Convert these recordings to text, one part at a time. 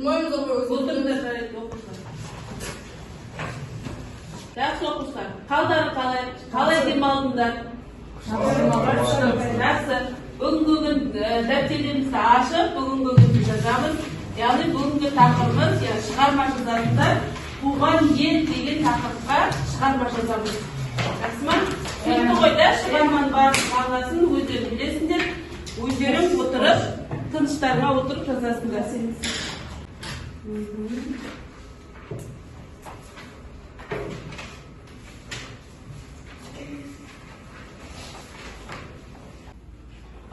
Қимаймыз, апай, өзіміз. Отырыңдар, жарайды, оқушылар. Жақсы, оқушылар. Қалдарың қалай? Қалай демалдыңдар? Жақсы. Бүгінгі күн дәптерлерімізді ашып, бүгінгі күнді жазамыз. Яғни бүгінгі тақырыбымыз, яғни шығарма жазатындар, туған ел деген тақырыпқа шығарма жазамыз. Жақсы ма? Түсінікті ғой да, шығарманың барлық мағынасын өздерің білесіңдер. Өздерің отырып, тыныштарыңа отырып жазасыңдар.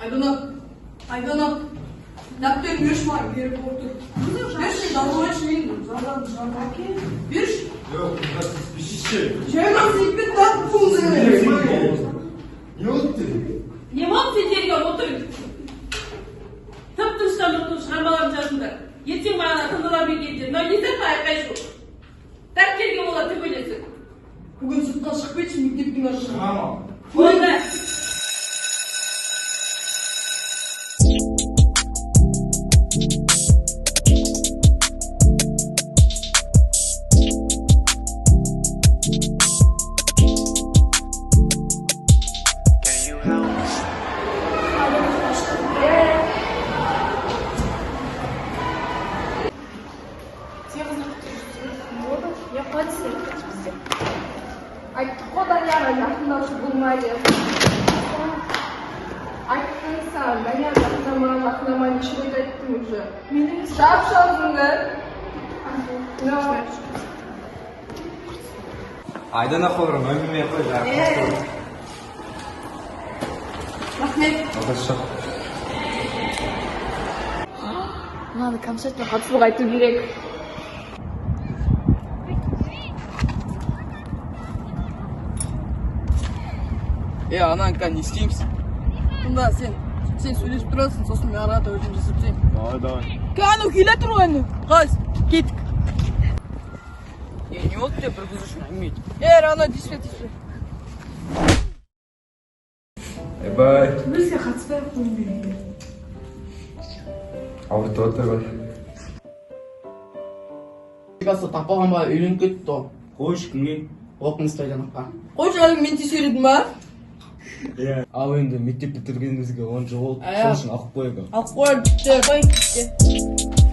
Айдана, Айдана, дәптерін берші маған, керек болып тұр. Берші, жалғамайшы мен, жазамын, жазамын. Берші. Жоқ, тиіспеші. Жайдан сүйіп таптың. Не болды тебе? Не болды сендерге? Отыр. Тып тыныштан отырып шығармаларын жазыңдар. Ертең маған ата аналармен келіңдер. Мынау не зат, айқай шу? Дәптерге болады төбелесіп. Бүгін сыртқа шығып кетші, мектептің ар жағына. Мама. Болды. Can you help? Не қойды бізде? Айттық қой Даниярға, жақындаушы болма деп. Айттым саған, Данияр, жақындама, жақындама, неше рет айттым уже. Жап жазыңды. No. Айдана, қолырым, әңгіме қой. Рахмет. Алғаш. Мынаны концертіне қатысуға айту керек. Е, ананы не істейміз? Тыңда, сен сөйлесіп тұрасың, сосын мен ары қарата өзім жасап тастаймын. Давай, давай. Кәні, келе тұр ғой енді. Қаз, кеттік. Е, не болды деп бір қыз үшін әңгіме айтып? Е, ана, тиіспе, тиіспе. Бай. Төбелеске қатыспай ақ қойғым келеді. Ауыртып отыр ғой. Таппаған ба, үйленіп кетті ғой. Қойшы, кімге? Оқымысты Айданаға. Қойшы, әлі мен тексердім ба? Иә. Ал енді мектеп бітіргенімізге 10 жыл болды. Ә. Сол үшін алып қояйық. Алып қояйық, бітті. Қой, бітті.